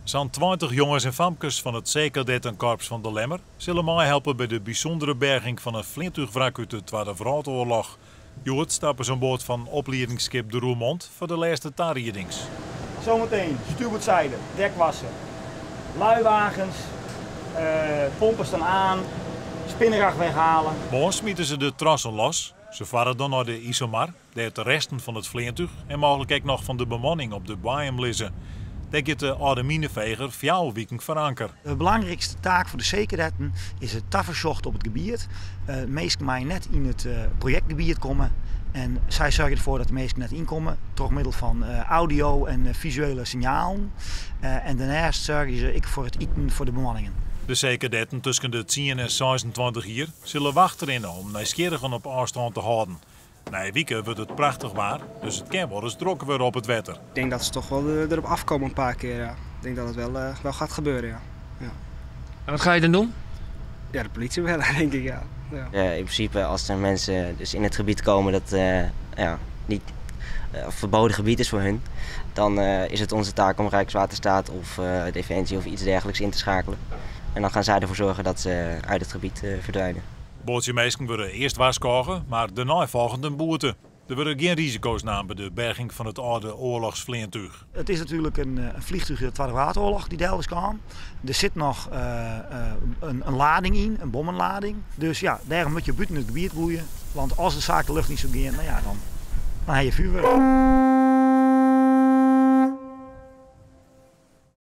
Sa'n 20 jonges en famkes fan it Seekadettenkorps fan De Lemmer sille meihelpe by de bysûndere berging fan in fleantúchwrak út de Twadde Wrâldoarloch. Hjoed stappe se oan board fan opliedingsskip De Roermond foar de lêste tariedings. Zometeen stuurboordzijde, dek wassen, luiwagens, pompen staan aan, spinrag weghalen. Moarn smite se de trossen los. Se farre dan nei de Iselmar, dêr't de resten fan it fleantúch en mooglik ek noch fan de bemanning op de boaiem lizze. Dêr giet de âlde minefeger fjouwer wiken foar anker. De belangrykste taak foar de seekadetten is it tafersjocht op it gebiet. Minsken meie net yn it projektgebiet komme en sy soargje derfoar dat de minsken net ynkomme troch middel fan audio en fisuele sinjalen. En dêrneist soargje se ek foar it iten foar de bemanningen. De seekadetten tusken de tsien en 26 jier sille wacht rinne om nijsgjirrigen op ôfstân te hâlden. Nije wike wurdt it prachtich waar, dus it kin wolris drok wurde op it wetter. Ik denk dat ze toch wel erop afkomen een paar keer. Ja. Ik denk dat het wel gaat gebeuren. Ja. Ja. En wat ga je dan doen? Ja, de politie bellen, denk ik. Ja. Ja. In principe, als er mensen dus in het gebied komen dat ja, niet verboden gebied is voor hun, dan is het onze taak om Rijkswaterstaat of Defensie of iets dergelijks in te schakelen. En dan gaan zij ervoor zorgen dat ze uit het gebied verdwijnen. Boatsjeminsken wurde earst warskôge, mar dêrnei folget in boete. Der wurde gjin risiko's naam by de berging fan it âlde oarlochsfleantúch. It is natuerlik in fleantúch út de Twadde Wrâldoarloch dy't del is kaam. Der sit noch in lading yn, in bommenlading. Dus ja, dêrom moat je bûten it gebiet bliuwe. Want as de saak de lucht yn soe gean, nou ja, dan ha je fjoerwurk.